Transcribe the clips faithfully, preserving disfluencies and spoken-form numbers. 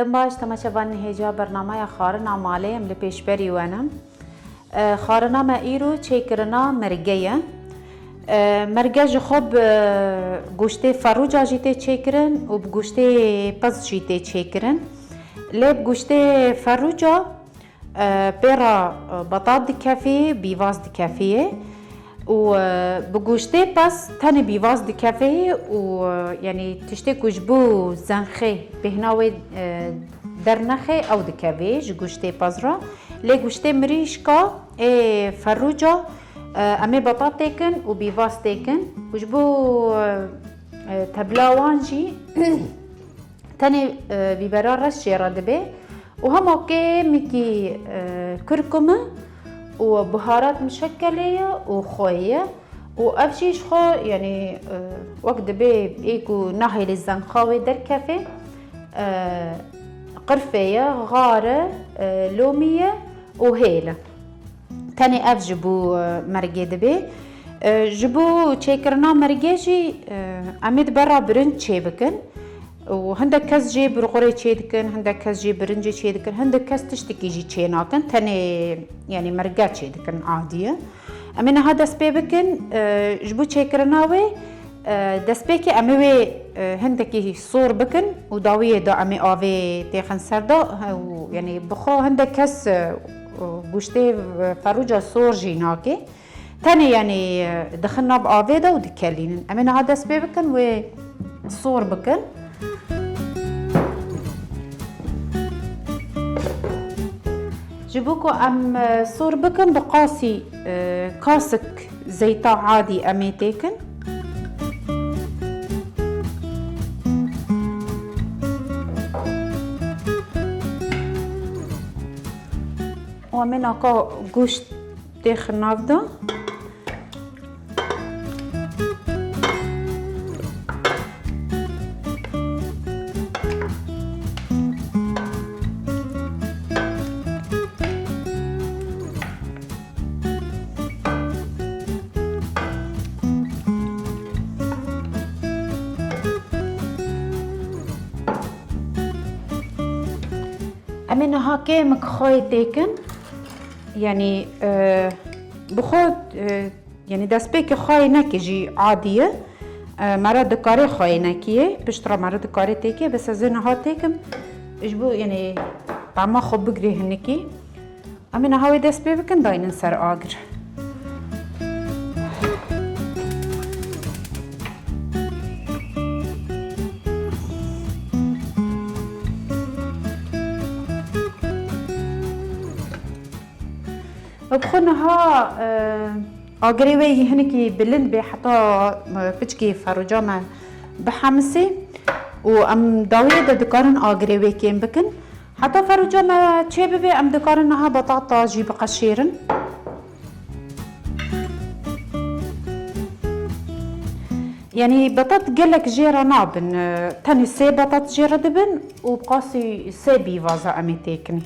Dem baş, temaşevanên hêja bernameya Xwarina Malê, em li pêşberî we ne. E, xwarina me îro çêkirina merge ye. E, merge ji xwe bi goştê ferûca jî tê çêkirin û bi goştê piz jî tê çêkirin. Lê bi goştê ferûca, e, pê re, e, betat dikefê, bîvaz dikefê û, e, bi goştê piz tenê bîvaz dikefê û, e, yanî tiştê ku ji bo zenxê bêhna wê, e, dernexê ew dikevê ji goştê piz re. Lê goştê mirîşka ê ferûca, e, em ê betat têkin û bîvaz têkin û ji bo, e, tebla wan jî tenê, e, bîbera reş jê re dibe û hema kêmikî, e, kurkume û biharat muşekkelê ye û xwê ye. Û ev jî ji xwe, yanî, e, wek dibe ê ku nahêlê zenxa wê derkeve, e, qirfê ye, xar e, e, lomî ye û hêl e. Tenê ev ji bo, e, mergê dibe. E, ji bo çêkirina mergê jî, e, em ê di ber re birinc çêbikin. Û hindek kes jê burxurê çêdikin, hindek kes jê birincê çêdikin, hindek kes tiştekî jî çênakin. Tenê, yanî merge çêdikin, adî ye. Em ê niha dest pê bikin, e, ji bo çêkirina wê, e, destpêkê em ê wê, e, hindekî sor bikin û dawiyê de em ê avê têxin ser de, he, û, yanî bi xwe hindek kes, e, goştê, e, ferûca sor jî nake. Tenê, yanî, e, dixin nav avê de û dikelînin. Em ê niha dest pê bikin wê sor bikin. Ji bo ku em, e, sor bikin, bi qasî, e, kasik zeyta adî em ê têkin. Û em ê naka goşt têxin nav de. Em ê niha kêmik xweyê têkin. Yanî, e, bi xwe, e, yanî destpêkê xweyê neke jî adî ye. E, mere dikarê xweyê nekiyê. Pişt re mere dikarê têkê. Bes ez ê niha têkim. Ji bo, yanî, tama xwe bigirê hinekî. Em ê niha wê dest pê bikin, daynin ser agir. Bi xwe niha, e, agirê wê yî hinekî bilind bê heta, e, piçkî ferûca me bihemisê û em dawiyê de dikarin agirê wê kêm bikin. Heta ferûca me çê bibe, em dikarin niha betata jî biqeşêrin. Yanî betat gelek jê re nabin, e, tenê sê betat jê re dibin û bi qasî sê bîvaza em ê têkin.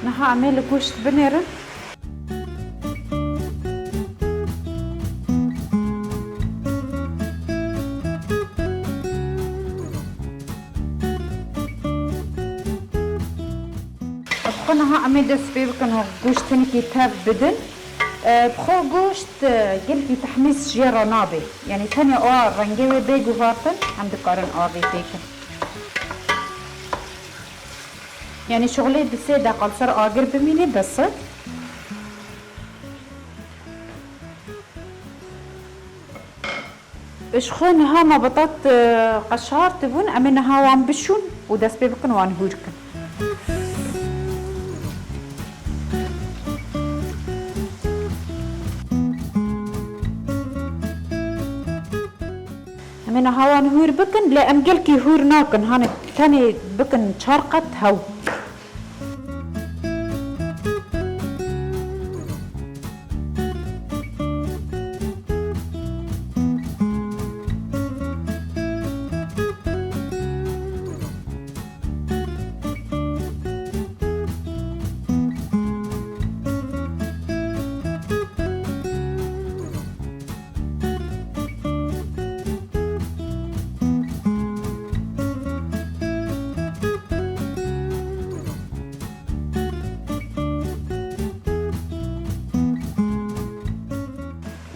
Niha em ê li goşt binêrin. Niha em ê dest pê bikin û goşt hinekî tev bidin. E, bi xwe goşt, e, gelkî tehmîs jê re nabe. Yanî tenê a rengê wê bê guhartin, em dikarin avê têkin. Yanî şixulê di sê deqa li ser agir bimînê bes e. Ji xwe niha me betat, e, qeşartibûn, em ê niha wan bişûn û dest pê bikin wan hûr kin. Em ê niha wan hûr bikin, lê em gelkî hûr nakin, hanê tenê bikin çar qet hew.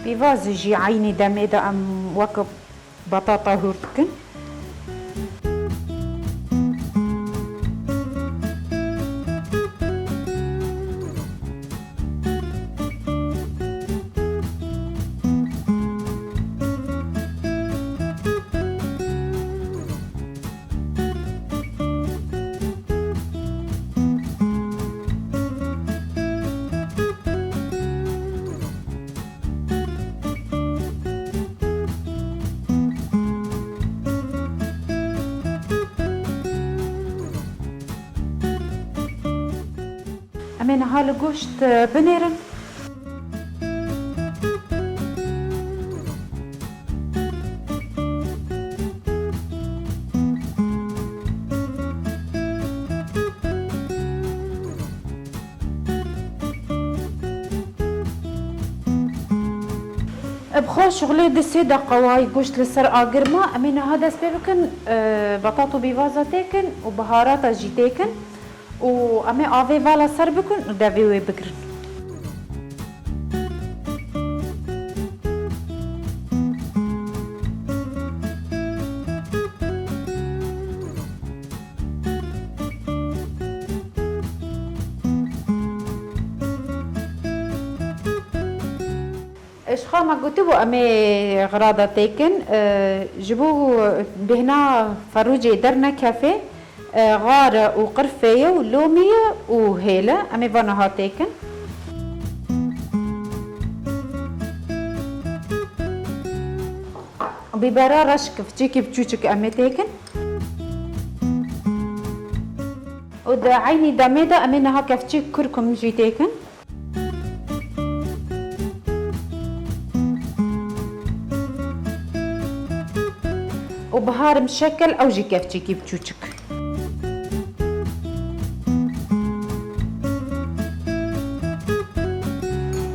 Pîvazê jî eynî demê de em wek batata hûr dikin. Em ê niha li goşt, e, binêrin. Bi xwe şixulê di sê deqa wayî goşt li ser agir ma, em ê niha dest pê bikin, e, batato bîvaza têkin û biharata jî têkin. Û em ê avê vala ser bikin û devê wê bigirin. Ji xwe me gotibû em ê xirada têkin, e, ji bo bêhna ferûcê dernekefê, e, xare û qirfê ye û lomî ye û hêl e. Em ê va niha têkin. Bîbera reş kifçekî biçûçik em ê têkin. Û di eynî demê de em ê niha kefçî kurkum jî têkin. Û biharim şekel, ew jî kevçekî biçûçik.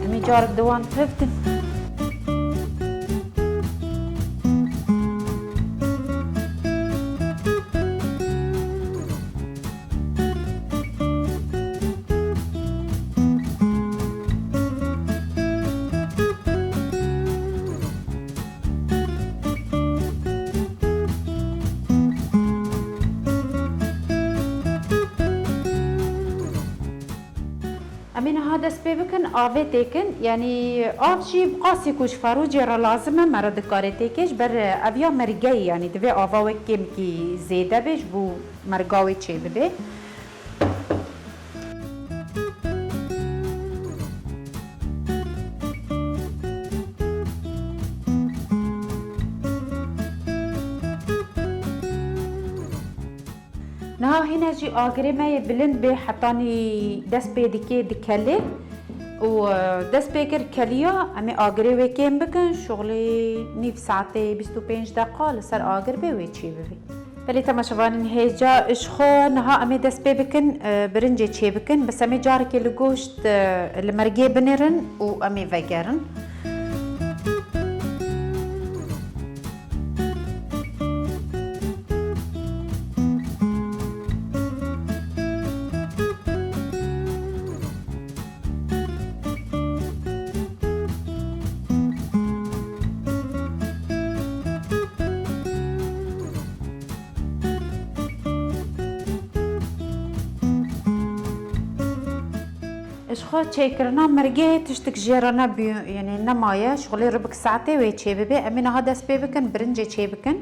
Em ê carek di wan tevdin. Em ê niha dest pê bikin, avê têkin. Yanî av jî bi qasî ku ji ferûcê re lazim e, me re dikare têkê. Ji ber ev ya mergeyê, yanî divê ava wek kêmkî zêde be, ji bo merga wê çêbibe. Niha hîne jî agirê me yê bilind bê, hetanî dest pê dikê dikelê û, e, dest pê kir keliya, em ê agirê wê kêm bikin, şuxulê nîv saetê bîst û pênc deqa li ser agir bê wê çê bibê. Belê temaşevanên hêja, ji xwe niha em ê dest pê bikin, e, birincê çê bikin. Bes em ê carekê li goşt, e, li mergê binêrin û em ê vegerin. Xwe çêkirina mirgê tiştik jê re nebû, yanî nemaye, şixulê rubik saetê wê çêbibe. Em ê niha dest pê bikin, birincê çêbikin.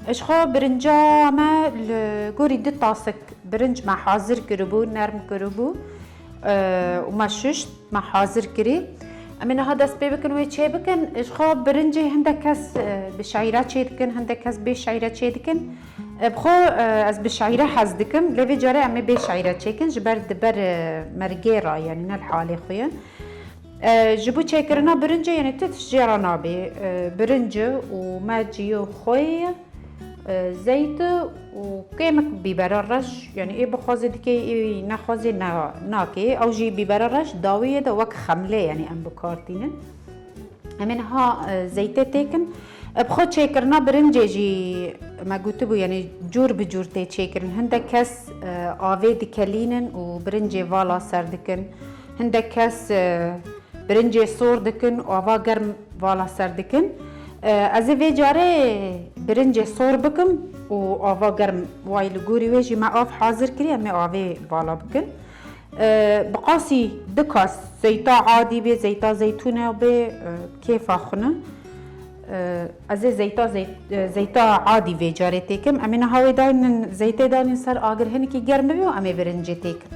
Ji xwe birinca me li gorî du tasik birinc me hazir kiribû, nerm kiribû, e, û me şişt, me hazir kirî. Em ê niha dest pê bikin wê çêbikin. Ji xwe birincê hindek kes, e, bi şeîre çêdikin, hindek kes bê şeîre çêdikin. E, bi xwe, e, ez bi şeîre hez dikim, lê vê carê em ê bê şeîre çêkin, ji ber di ber, e, mergê re, yanî ne li halê xwe ye. E, ji bo çêkirina birincê, yanî tu tişt jê re nabê. E, birinc û mecî û xwê, e, zeyt û kêmik bîbera reş, yanî ê bixwazê dikê, ê nexwazê na-, nakê. Ew jî bîbera reş dawiyê de wek xemlê, yanî em bi kar tînin. Em ê niha, e, zeytê têkin. E, bi xwe çêkirina birincê jî me gotibû, yanî cûr bi cûr tê çêkirin. Hindek kes, e, avê dikelînin û birincê vala ser dikin. Hindek kes, e, birincê sor dikin û ava germ vala ser dikin. E, ez ê vê carê birincê sor bikim û ava germ wayî li gorî wê jî me av hazir kirî, em ê avê vala bikin. E, bi qasî du kas zeyta adî bê, zeyta zeytûne bê, e, kêfa xwe ne. E, ez ê zeyta zeyt-, e, zeyta adî vê carê têkim. Em ê niha wê daynin, zeytê danîn ser agir, hinekî germ bibe û em ê birincê têkin.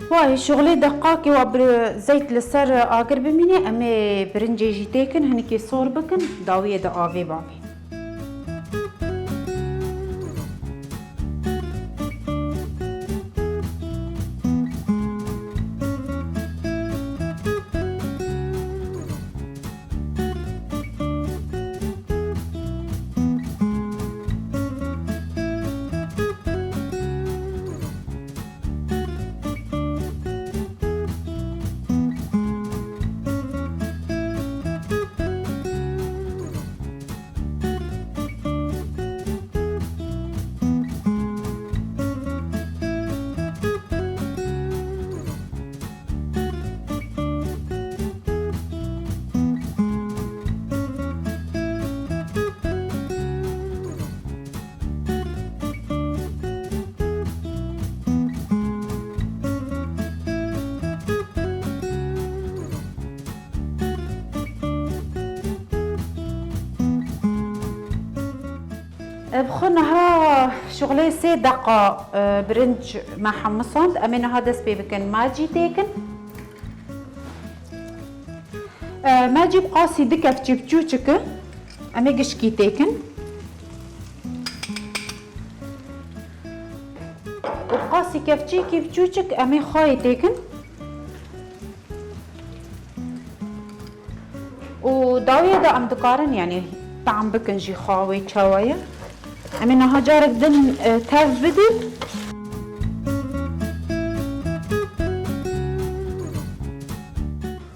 Wayê, şixulê deqakê wa bi zeyt li ser agir bimîne, em ê birincê jî têkin, hinekê sor bikin, dawiyê de avê bavê. Ev xwe niha şixulê sê deqa, e, birinc me hemisand. Em ê niha dest pê bikin, macî têkin. E, me cî bi qasî du kevçî biçûçik e. Em ê gişkî têkin. Û bi qasî kevçîkî biçûçik em ê xwayê têkin. Û dawiyê de em dikarin, yanî, tam bikin jî xwe wê çawa ye. Em ê niha carek din, e, tev bidin.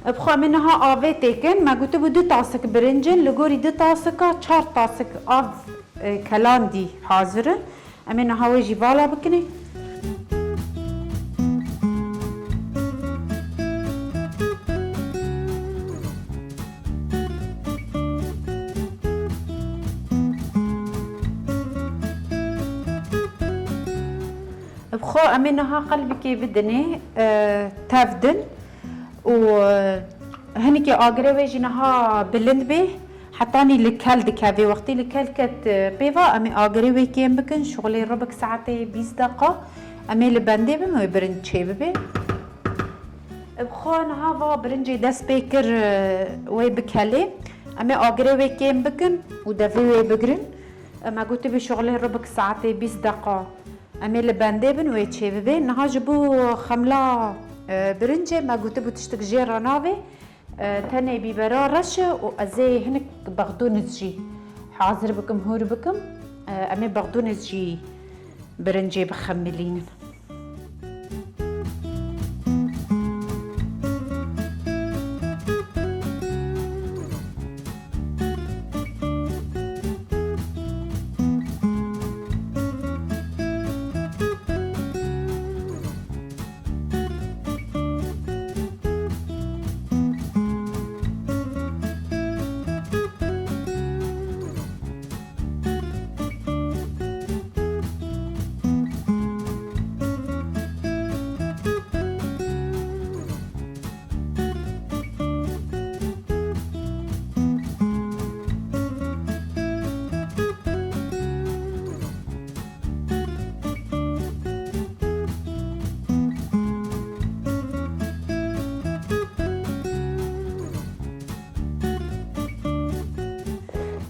Bi xwe em ê niha avê têkin. Me gotibû du tasik birinc in, li gorî du tasika çar tasik av, e, kelandî hazir in. Em ê niha wê jî vala bikinê. Bi xwe em ê niha qelbikê bidinê, e, tev din û, e, hinekê agirê wê jî niha bilind bê, hetanî li kel dikeve. Wextî li kel ket, e, pê va, em ê agirê wê kêm bikin, şixulê rubik saetê bîst deqa. Em ê li bendê bin, wê birinc çê bibe. Bi xwe niha va birincê dest pê kir, e, wê bikelê. Em ê agirê wê kêm bikin û devê wê bigirin. E, me gotibî şixulê rubik saetê bîst deqa. Em ê li bendê bin wê çêbibe. Niha ji bo xemla, e, birincê me gotibû tiştik jê re navê. E, tenê bîbera reş e û ez ê hinek bexdûniz jî hazir bikim, hûr bikim. E, em ê bexdûniz jî birincê bixemilînin.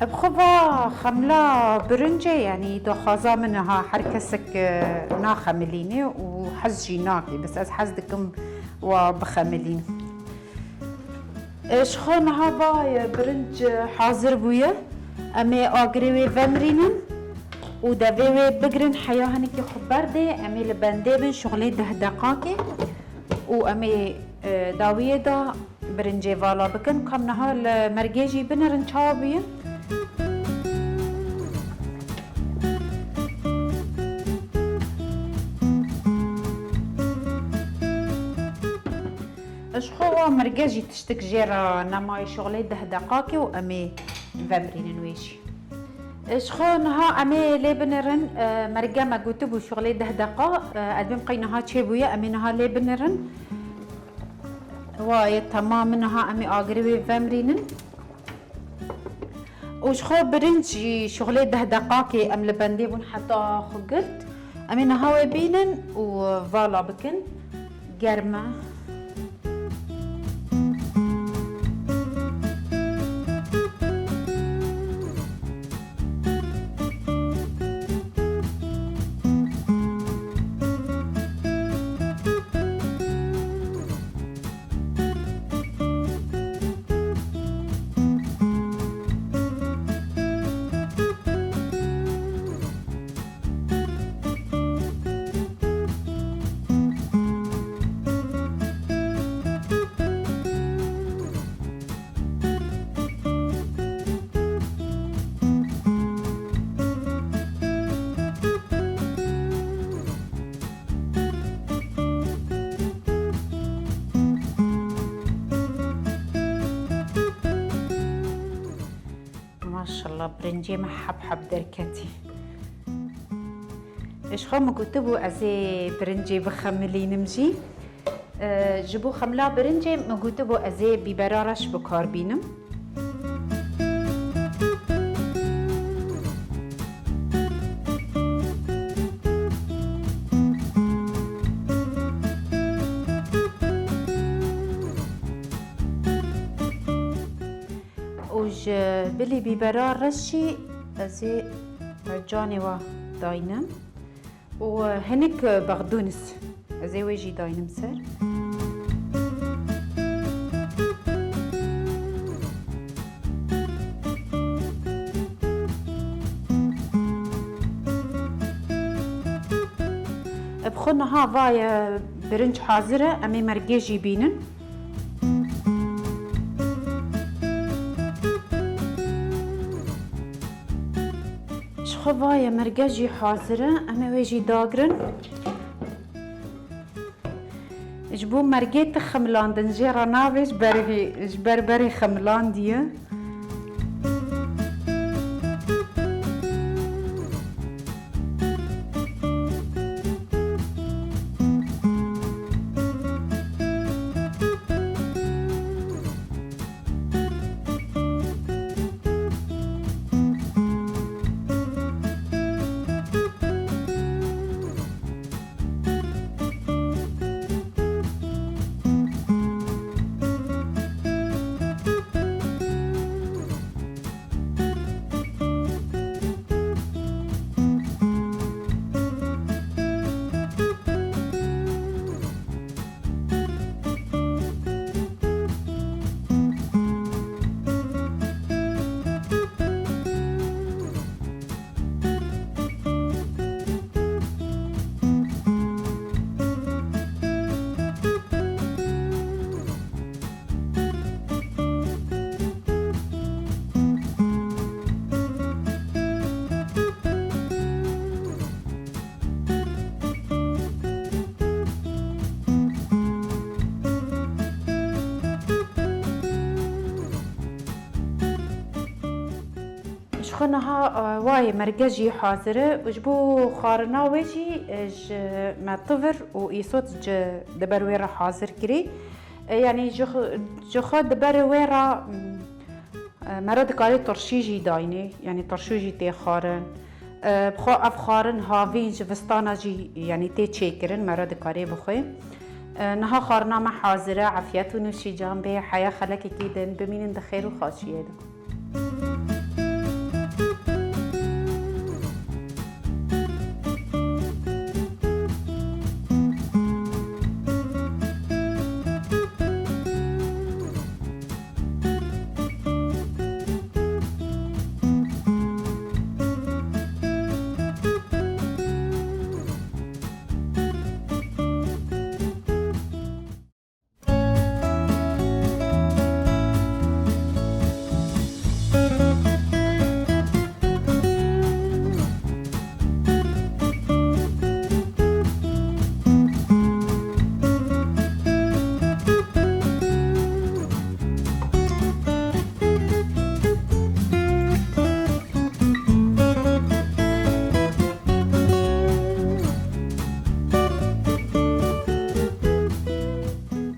Bi xwe va xemla birincê, yanî daxwaza min niha her kesek, e, naxemilîne û hez jî nake. Bes ez hez dikim wa bixemilîn. E, ji xwe niha va, e, birinc, e, hazir bûye. Em ê agirê wê vemrînin û devê wê bigirin heya hinekî xwe berdê. Em ê li bendê bin şixulê deh deqakê û em ê, e, dawiyê de birincê vala bikin. Kam niha li mergê jî binirin çawa bûye. Ji xwe wa merge jî tiştik jê re nemayê şixulê deh deqakê û em ê vemrînin wê jî. Ji xwe niha em ê lê binirin, e, merge me gotibû şixulê deh deqa, e, ez bêm qey niha çêbûye, em ê niha lê binirin. Wa ye temam e, niha em ê agirê wê vemrînin. Û ji xwe birinc jî şixulê deh deqakê em li bendê bûn heta xwe girt. Em ê niha wê bînin û vala bikin. Germ e. Maşallah, birincê me heb heb derketî. Ji xwe min gotibû ez ê birincê bixemilînim jî. E, ji bo xemla birincê min gotibû ez ê bîbera reş bi kar bînim. Û ji bilî bîbera reş jî ez ê mercanê wa daynim. Û hinik bexdûnis. Ez ê wê jî daynim ser. Bi xwe niha va ye birinc hazir e, em ê mergê jî bînin. Ji xwe va ye merge jî hazir e, em ê wê jî dagirin. Ji bo mergê ti ximilandin jê re nabê, ji ber vê, ji ber berê ximilandiye. Ji xwe niha, e, wayê merge jî hazir e û ji bo xwarina wê jî, e, ji me tivir û îsot ji di ber wê re hazir kirî. E, yanî ji xwe, ji xwe di ber wê re, m, e, mero dikarê tirşî jî daynê, yanî tirşû jî tê xwarin. E, bi xwe ev xwarin havîn ji vistana jî, yanî tê çêkirin, mero dikarê bixwe. E, niha xwarina me hazir e, efiyet û nûşîcan bê, heya xelekekî din, bimînin di xêr û xaşiyê de.